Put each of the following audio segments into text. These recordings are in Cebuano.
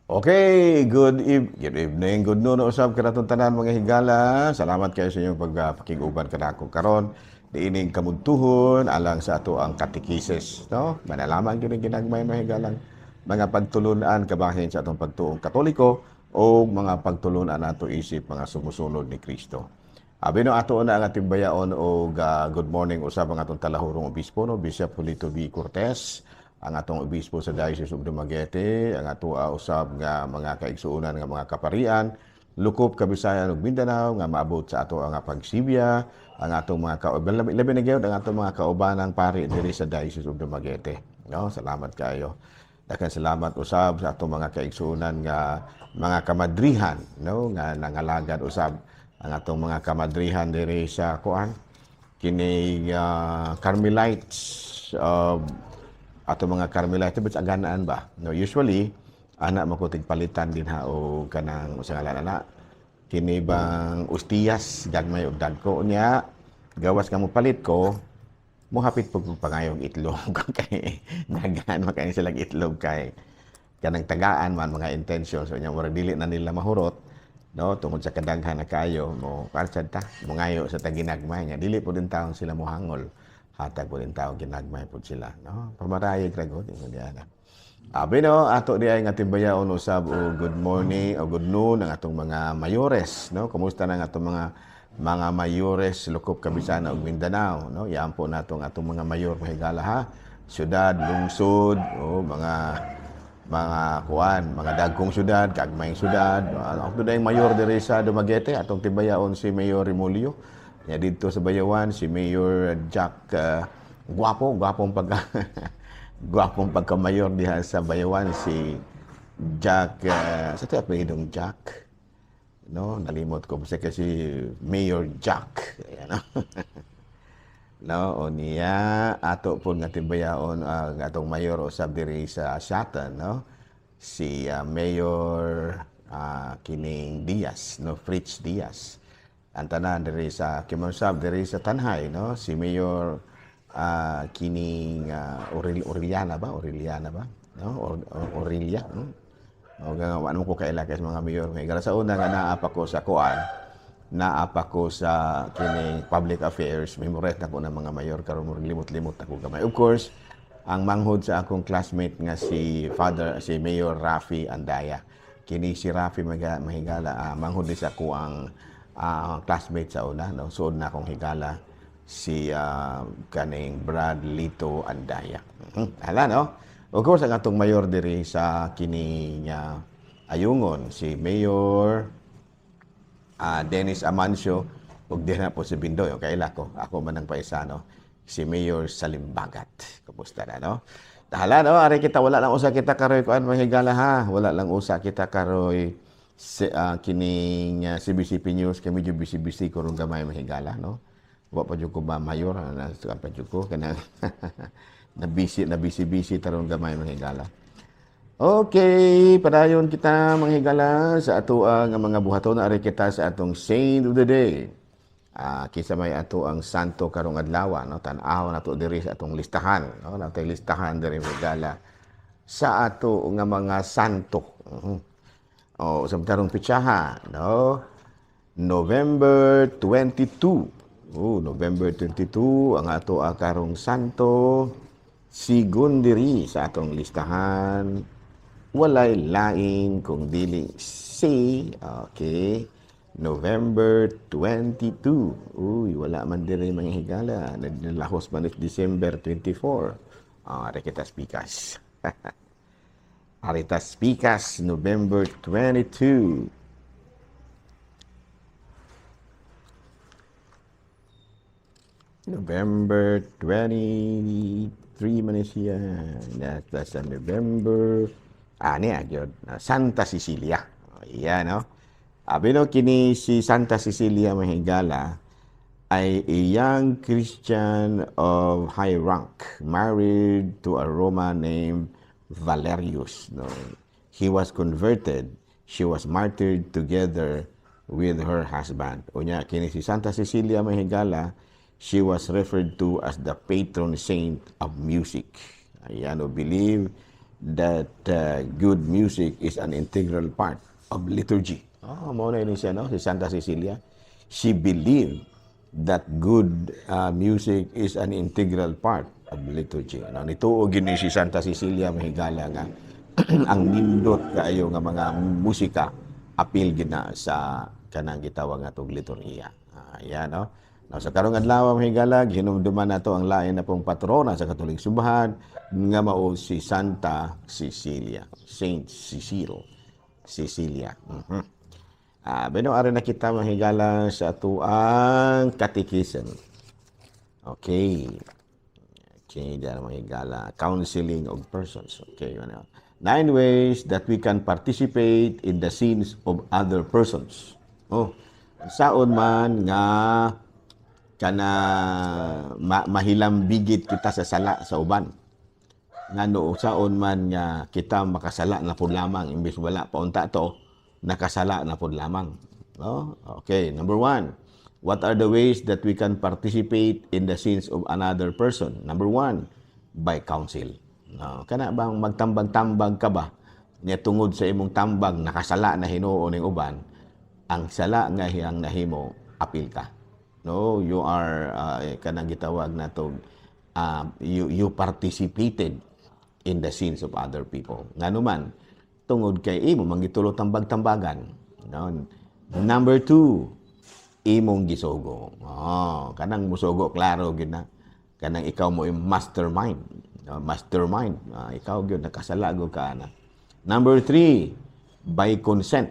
Okay, good evening, good noon usab kanatong tanan, mga higala. Salamat kayo sa inyong pagpakig-uban kanako karon niining kamudtuhon alang sa ato ang katekisis, no? Manalaman gyud ang ginagmay, mga higalang mga pagtulunan kabahin sa atong pagtuong Katoliko o mga pagtulunan nato isip mga sumusunod ni Kristo. Abi no, ato na ang ating bayaon og good morning usab ang atong talahurong obispo, no, Bishop Julito V. Cortez, ang atong obispo sa Diocese of Dumaguete, ang ato usab nga mga kaigsuonan nga mga kaparian, lukop Kabisayan ug Mindanao nga maabot sa ato ang pagsibya, ang atong mga kauban, labi na gyud ang atong mga kaubanang pari diri sa Diocese of Dumaguete. No, salamat kayo. Daghang salamat usab sa atong mga kaigsuonan nga mga kamadrihan, no, nga nangalagad usab ang atong mga kamadrihan diri sa kuan kini Carmelites, ato mga Carmelite but aganaan ba, no? Usually ana mo ko palitan din ha o kanang usa ngalan ana kini bang ustiyas, gagmay og dagko niya, gawas nga mo palit ko, mo hapit pug pangayog itlog kay daghan man kay silang itlog kay kanang tagaan man mga intention. So nya murag dili na nila mahurot, no, tungod sa kadaghan na kayo mo karsad ta mo ngayo sa taginagmay niya, dili po din taon sila mohangol, hatag po din taon ginagmay po sila, no? Pamarayeg ra gud ingon diana. Abi no, ato di ay nga timbayaon usab o good morning o good noon ang atong mga mayores, no? Kumusta na ang atong mga mayores lukop Kabisayan ug Mindanao, no? Yan po natong atong mga mayor, mahigala ha. Syudad, lungsod, o mga kuan, mga dagkong syudad, kagmayng syudad. Ako na yung mayor diri sa Dumaguete, atong timbayaon si Mayor Remolio. Ya didto sa Bayawan si Mayor Jack, gwapo, gwapong pagka-mayor diha sa Bayawan si Jack, sa ito apelyidong Jack, no? Nalimot ko basta kasi Mayor Jack. Ayan, no? No, o niya ato po nga timbayaon ang atong mayor usab diri sa Siaton, no? Si Mayor kining Diaz, no, Fritz Diaz. Ang tanan diri sa Kimansab, diri sa Tanjay, no, si Mayor kining Aureliana ba? Aureliana ba? No? Aurelia, no? O nga ano ko kaila kay mga mayor. May sa una nga naa pa ko sa kuan, naa pa ko sa kining public affairs, memorize na ko ng mga mayor, karon murag limot-limot ako gamay. Of course, ang manghod sa akong classmate nga si Father, si Mayor Rafi Andaya. Kini si Rafi mahigala, manghod ni sa ako ang classmate sa una, no? Suod na akong higala si kaning Brad Lito Andaya. Hala, no? Of course, ang atong mayor diri sa kini Ayungon, si Mayor Dennis Amancio, ug dira po si Bindoy, okay kaila ko. Ako man ang paisano, si Mayor Salimbagat. Kumusta na, no? Tahala, no? Ari kita, wala lang usa kita karoy kuan, mga higala ha. Wala lang usa kita karoy si, kining CBCP News kay medyo busy-busy ko rong gamay, mga higala, no? Wa pa jud ko ba mayor, na pa jud ko kanang na busy na busy-busy tarong gamay, mga higala. Okay, padayon kita, mga higala, sa ato ang mga buhaton. Ari kita sa atong saint of the day. Kinsa may ato ang santo karong adlaw, no? Tan-aw nato diri sa atong listahan, no? Natay listahan diri, mga higala, sa ato nga mga santo. Oh, sa tarong pitsaha, no? November 22. Oh, November 22 ang ato karong santo sigon diri sa atong listahan, walay lain kung dili si, okay, November 22. Uy, wala man diri, mga higala. Naglalahos man is December 24. Ah, ari kita spikas. Aritas Pikas, November 22. November 23 man siya. That's November. Ah, niya, gyud. Santa Cecilia. Iya, no? Abi no, kini si Santa Cecilia, mahigala, ay a young Christian of high rank, married to a Roman named Valerius. No? He was converted. She was martyred together with her husband. Unya, kini si Santa Cecilia, mahigala, she was referred to as the patron saint of music. Ayan, no, believe that good music is an integral part of liturgy. Oh, mao na ini siya, no? Si Santa Cecilia. She believed that good music is an integral part of liturgy. No, nituo gyud ni si Santa Cecilia, mahigala, nga ang nindot kaayo nga mga musika apil gyud na sa kanang gitawag nga tog liturhiya. Ah, yan, no? Now, sa karong adlaw, mahigala, hinumduman nato ang lain na pong patrona sa Katolik Simbahan nga mao si Santa Cecilia, Saint Cecile, Cecilia. Ah, beno ari na kita, mahigala, sa atuang catechism. Okay. Okay, diyan, mahigala. Counseling of persons. Okay, ano. Nine ways that we can participate in the sins of other persons. Oh, saon man nga kana mahilambigit kita sa sala sa uban? Ngano saon man nga kita makasala na pud lamang imbes wala pa unta to nakasala na pud lamang, no? Okay, number one, what are the ways that we can participate in the sins of another person? Number one, by counsel, no? Kana bang magtambag-tambag ka ba nya tungod sa imong tambag nakasala na hinuon ning uban, ang sala nga iyang nahimo, apil ka, no? You are kanang gitawag nato you participated in the sins of other people. Ngano man? Tungod kay imo man gitulo tambag-tambagan, no? Number two, imong gisugo. Oh, kanang musugo, klaro gyud na kanang ikaw mo yung mastermind, no? Mastermind. Ah, ikaw gyud nakasala gyud ka na. Number three, by consent,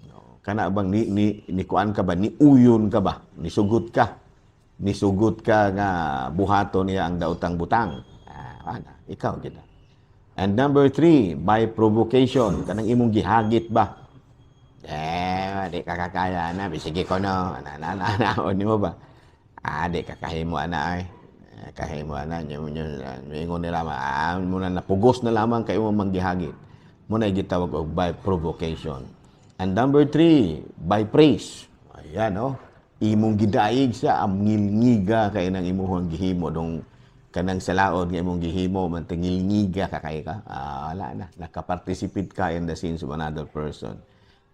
no? Kana bang ni kuan ka ba, ni uyon ka ba, ni sugot ka, nisugot ka nga buhaton niya ang daotang butang, ah, ana, ikaw gyud na. And number three, by provocation. Kanang imong gihagit ba, eh di ka kakaya na, sige ko no ana ana ana ana o nimo ba, ah, di ka kahimo ana, ay. Eh, kahimo ana nyo nyo ingon nila ma, ah, mo na napugos na lamang kay imong manggihagit mo na gitawag og by provocation. And number three, by praise. Ayan, no? Imong gidaig siya, ang ngilngiga kay nang imuhang gihimo dong kanang salaod nga imong gihimo man, ngilngiga ka kay ka. Ah, wala na. Nakaparticipate ka in the sins of another person.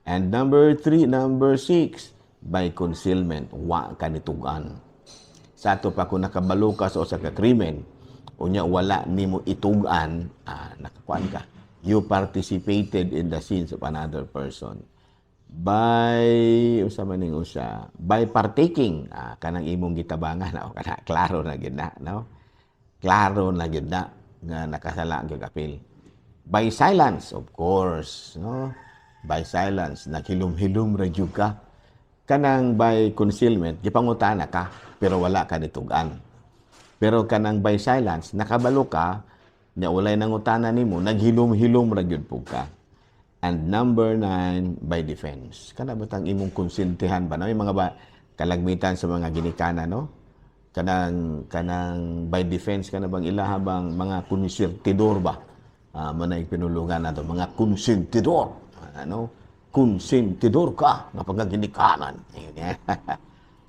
And number three, number six, by concealment. Wa ka nitugan. Sa ato pa kung nakabalo ka sa usa ka krimen, unya wala nimo itugan, ah, nakakuan ka. You participated in the sins of another person. By usa man ning usa, by partaking, ah, kanang imong gitabangan, o kana klaro na gyud na, no? Klaro na gyud na nga nakasala gyud, apil. By silence, of course, no? By silence, naghilom-hilom ra jud ka. Kanang by concealment, gipangutana ka pero wala ka nitugan. Pero kanang by silence, nakabalo ka nya walay nangutana nimo, naghilom-hilom ra gyud pud ka. And number nine, by defense. Kana batang imong konsintihan ba? No? Yung mga ba, kalagmitan sa mga ginikana, no? Kanang by defense, kana bang ilaha bang mga konsentidor ba? Ah, manay pinulungan nato mga konsentidor. Ano? Konsentidor ka nga pagkaginikanan. Ayun,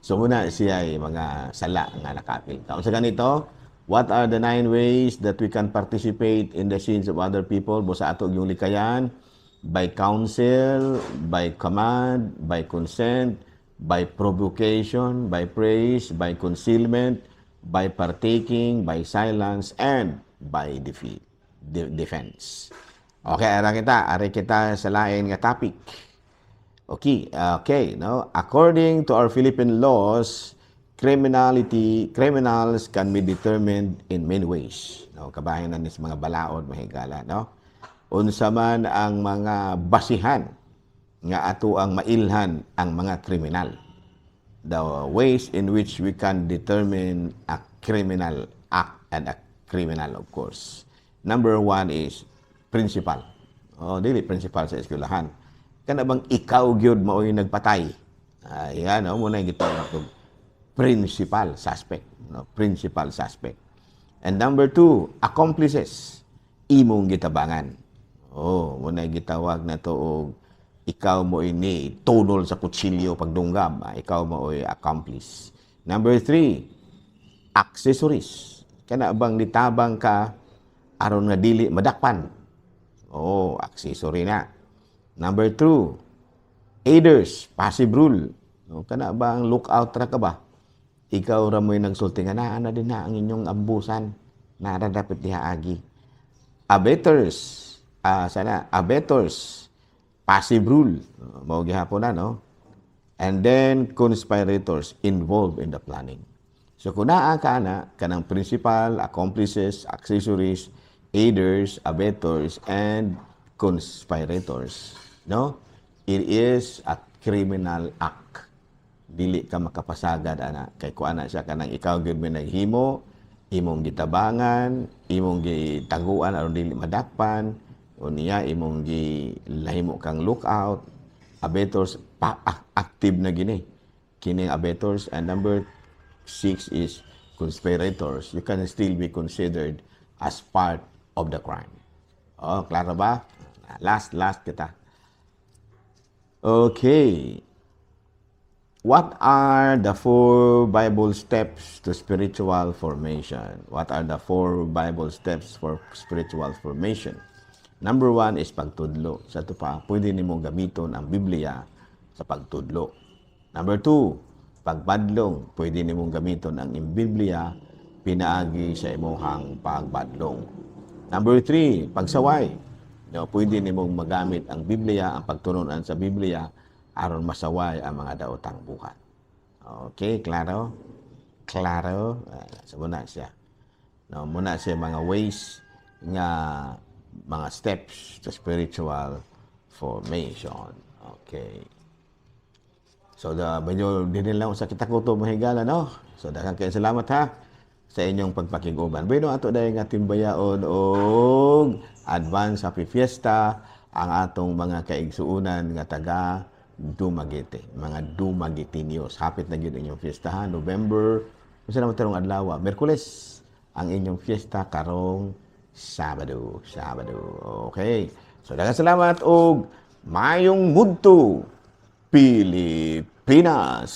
so muna siya ay mga sala nga nakapil ka. Unsa ganito? What are the nine ways that we can participate in the sins of other people? Busa ato yung likayan: by counsel, by command, by consent, by provocation, by praise, by concealment, by partaking, by silence, and by defense. Okay, ara kita, ari kita sa lain nga topic. Okay, no? According to our Philippine laws, criminals can be determined in many ways. No, kabahin na ni sa mga balaod, mahigala, no? Unsa man ang mga basihan nga ato ang mailhan ang mga kriminal? The ways in which we can determine a criminal act and a criminal, of course. Number one is principal. Oh, dili principal sa eskwelahan. Kana bang ikaw gyud mao'y nagpatay? Ayan, no, muna gitawag og principal suspect, no? Principal suspect. And number two, accomplices. Imong gitabangan. Oh, muna gitawag na to og ikaw mo ini tunol sa kutsilyo pagdunggab, ah, ikaw mo oy accomplice. Number three, accessories. Kana bang nitabang ka aron nga dili madakpan. Oh, accessory na. Number two, aiders, passive rule. No, kana ba ang lookout ra ka ba? Ikaw ra mo'y nagsulti nga naa na din na ang inyong ambusan. Naa dapat diha agi. Abettors, sana, abettors, passive rule. Mao gihapon na, no? And then, conspirators involved in the planning. So, kung naa ka na, kanang principal, accomplices, accessories, aiders, abettors, and conspirators, no? It is a criminal act. Dili ka makapasagad ana kay kuan na siya, kanang ikaw gyud may naghimo, imong gitabangan, imong gitaguan aron dili madakpan, unya imong gilahimo kang lookout, abettors pa, active na gini. Kini abettors, and number six is conspirators. You can still be considered as part of the crime. Oh, klaro ba? Last, last kita. Okay. What are the four Bible steps to spiritual formation? What are the four Bible steps for spiritual formation? Number one is pagtudlo. Sa ito pa, pwede nimo gamiton ang Biblia sa pagtudlo. Number two, pagbadlong. Pwede nimong gamiton ang Biblia pinaagi sa imuhang pagbadlong. Number three, pagsaway. No, pwede nimong magamit ang Biblia, ang pagtununan sa Biblia, aron masaway ang mga daotang buhat. Okay, klaro? Klaro? So muna siya. No, muna siya mga ways nga mga steps to spiritual formation. Okay. So, medyo din lang sa kita ko to mahigala, no? So, daghang kayo salamat ha sa inyong pagpakiguban. Bueno, ato dahil nga timbayaon og advance happy fiesta ang atong mga kaigsuunan nga taga Dumaguete, mga Dumaguetinios. Hapit na gyud inyong fiesta ha, November, unsa naman tarong adlaw? Miyerkules ang inyong fiesta karong Sabado, Sabado. Okay. So daghang salamat og mayong mudto, Pilipinas.